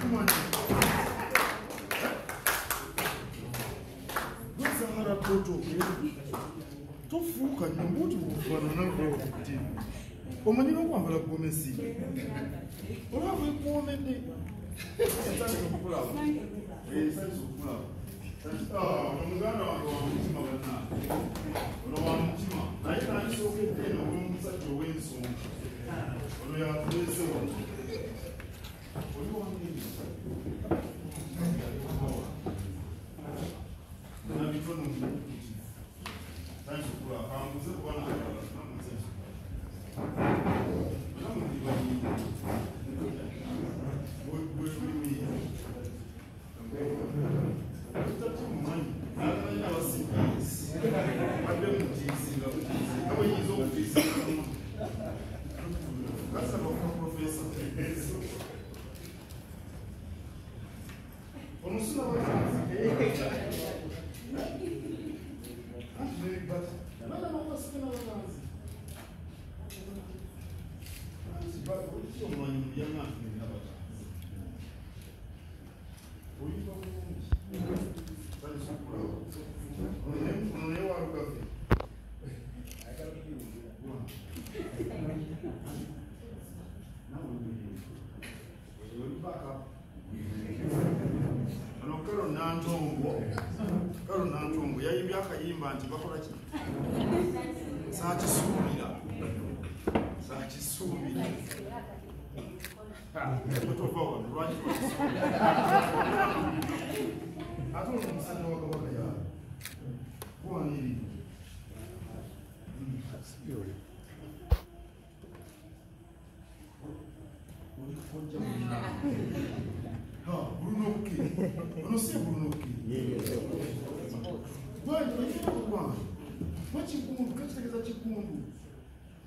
Nkumanyi. Gwe Zahara Toto. Tofuuka nnyo ng'oti bw'ofaanana bw'oti. Omanyi n'okwambala gomesi. Olaba bwekuwoomedde. Nsanyusa okukulaba. Nsanyusa okukulaba. Ono muganda wange wa mutima bannange. Ono wa mutima. Naye nandisookedde eno olw'omusajja ow'ensonga. Ono yatuleese wano. Oli wangeri. Nabitono mukuti. Nsanyusa okukulaba. Kambuze kuba nabalala. Nsanyusa okukulaba. Namwe ndi bayimbi. Gwe oli muyimbi. Tutakimumanyi. N'atamanyi aba CBS. Badde mutiisi nga butiisi. Nga bwe yinza okutiisa. Kasaba okuba profesa. Ono sinabatanzi. Anti nebibata. Bana bakasike n'abatanzi. Anti oli omumanyi mu byaŋŋanti n'abatanzi. Oyimba bulungi. Nsanyusa okulaba. Ono naye wa Lugave. Nawe oli oli backup. Ono Carol Nantongo. Carol Nantongo yayimbye akayimba nti bakola ki? Saakisuubira. Saakisuubira. Tova wano lwaki twakisuubira? Ate ono omusajja wa Kabaka yaali. Guwanirire. Oli kojja munnange. Bruno K. Ono si Bruno K. Gwe kigundu, kakitegeeza kigundu.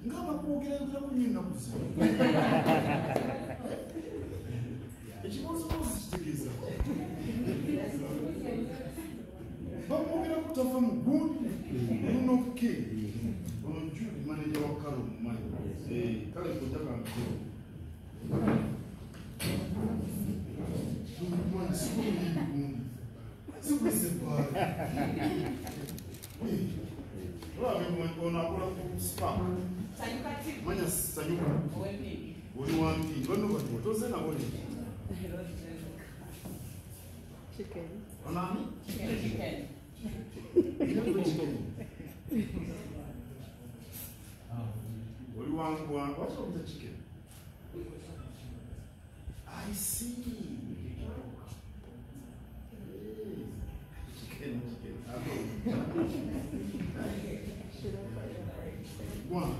Nga bakwogerayogera nnyo ennaku zino. Ekibooziboozi kitegeeza. Bamwogerako tava mu gundi. Bruno K. Ono Jude manager wa Carol mumanyi. Kale kojja kankuzeewo. Ono akola ku spa. Manya Sanyuka. Oli wampi. Bano bati toze nabo ne. Chicken. Ono ani? Chicken. Chicken. Oli wangu wangu. What's up with the chicken? I see. Chicken, chicken. One.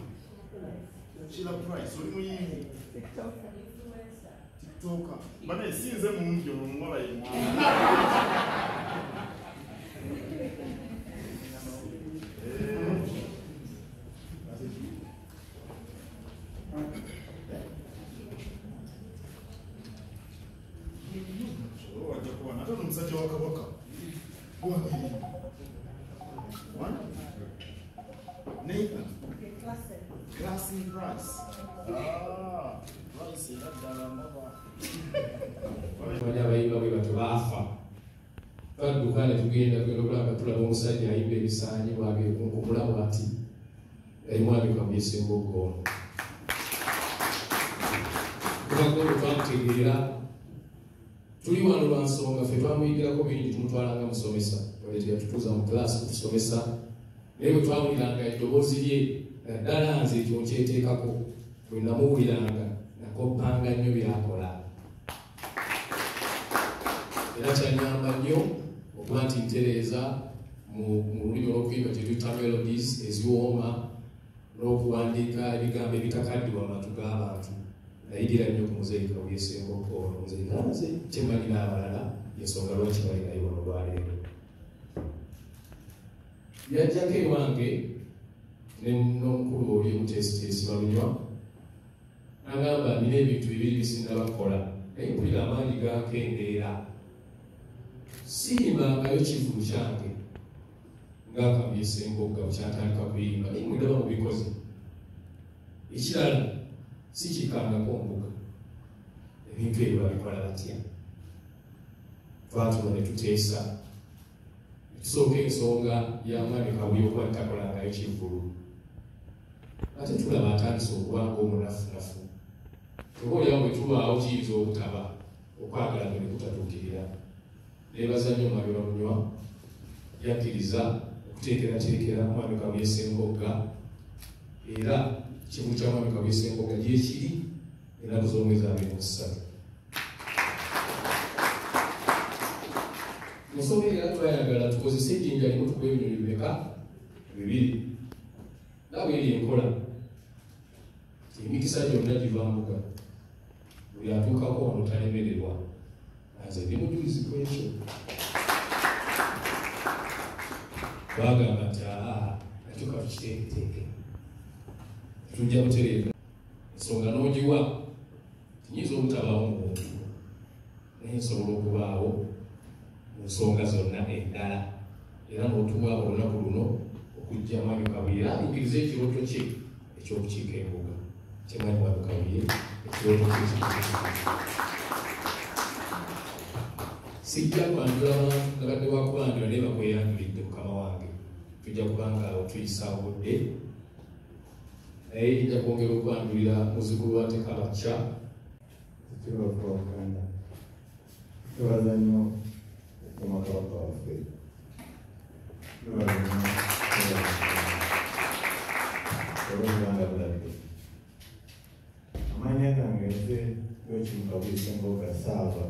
Sheila Price. Oli muyimbi. TikToker. TikToker. Bane sinze mungi ono omuwala ye mwana. Wajja kuba ate ono omusajja wa Kabaka. Guwanirire. One. Nathan. Classy Price. Ah, Price era ddala ndaba. Bali abayimba bwe batyo baafa. Twadduka ne tugenda tugenda okulaba tulaba omusajja ayimba ebisaanyi bw'abyekunkumula bw'ati. Yali mwami Kabuye Ssemboggo ono. Kuva olwo twamutegeera. Tuli wano lwa nsonga ffe twamuyigirako bingi tumutwala nga musomesa. Wadde teyatutuuza mu kilaasi kutusomesa. Naye bwe twawuliranga eddoboozi lye naddala nze ekyo nkyeteekako bwe namuwuliranga nakoppanga nnyo by'akola. Era kyannyamba nnyo okuba nti ntereeza mu lulimi olw'okuyimba kye tuyita melodies eziwooma n'okuwandiika ebigambo ebitakaddiwa mu matu g'abantu. Nayigira nnyo ku Muzeeyi Kabuye Ssemboggo ono. Nze nze kyemmanyi n'abalala y'ensonga lwaki bali naye wano olwaleero. Yajjako ewange n'omukulu oli omuteesiteesi Balunywa n'agamba nina ebintu bibiri bisinga bakola naye mpulira amaanyi gakendeera. Siyimbangayo kivvulu kyange nga Kabuye Ssemboggo bwe kyatandika kuyimba naye mwendaba mubikoze. Ekirala sikiikangako mbuga. Ebintu ebyo babikola batya? Twatula ne tuteesa tusooka ensonga ya Mwami Kabuye okuba ntakolangayo kivvulu, ate tulaba atandise okuba ng'omunafunafu, oba oliawo bwe tubaawo kiyinza obutaba okwagala bwe ne kutatuukirira. Neebaza nnyo Mwami Bamunywa yakkiriza okuteekerateekera Mwami Kabuye Ssengogga, era ekivu kya Mwami Kabuye Ssengogga gyekiri ennaku z'omwezi 23. Ensonga era twayagala tukozese ejjinja limu tukuba ebinyonyi bimeka bibiri, naawe eri enkola emikisa gyonna giva mbuga, buli atuukako wano talemererwa. Nze ndi mujulizi ku ekyo. Bagamba nti aa nakyo katukiteeketeeke tujja butereeva ensonga n'ogiwa tinyinza obutabaawo mu buntu, naye nsobola okubaawo mu nsonga zonna endala, era n'otuwa olunaku luno okujja Mwami Kabuye era atuukirize ekirooto kye ekyokukiika embuga. Kyemwami Mwami Kabuye ekirooto kye. Sijja kwanjula bantu, nabadde wakubanjula naye bakweyanjulidde mukama wange, tujja kubanga awo tuyisa obudde, naye nja kwongera okwanjulira muzzukulu wa Tekabakya. Twebaza nnyo okukuuma Kabaka waffe, twebaza nnyo olw'obuganda bulabye. Amannya gange nze Joachim Kabuye Ssengogga Ssaava,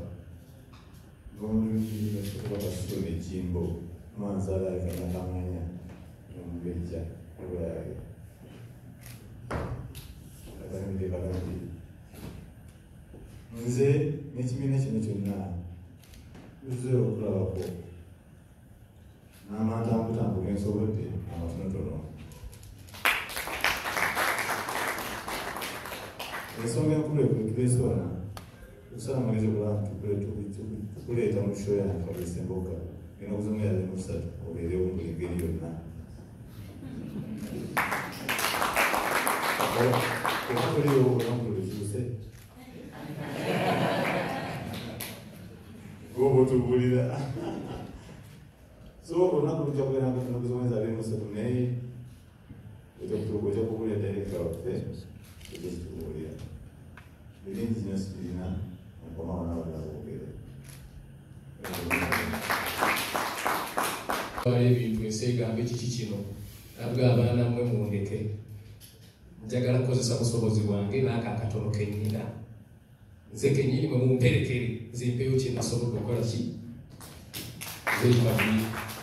n'omulungi Kasule Ejjimbo, mwanzaala Nakamanya omumbejja Obulaaya. Bagambe nze n'ekibiina kino kyonna tuzze okulabako n'amantambutambu ge nsobodde amatonotono. Ensonga enkulu etuleese wano tusala amagezi okulaba nti tukuleeta mu show yange Kabuye Ssengogga ennaku z'omwezi 23 obeerewo mu buli ngeri yonna. Oba toliiwo olunaku lukyuse gwoba otubuulira. So olunaku lujja kubeera ennaku z'omwezi 23, naye ojja kubuulira director waffe ojja kitubuulira. Bingi nnyo sibirina nkomawo n'abalala boogere. Ebintu ensi egambe kiki kino, nabwe abaana mmwe mundeke, njagala kukozesa busobozi bwange n'ako akatono ke nnina, nze kennyini mwe mumperekere nze mpeeyo kye nasobodde okukola ki nze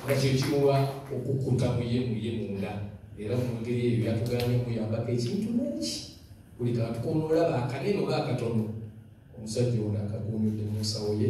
nga kye kimuwa okukkuta muye munda, era mu ngeri eyo yatugaanye okuyambako ekintu n'eki buli kantu konoolaba akanene oba akatono omusajja ono akagunyudde mu nsawo ye.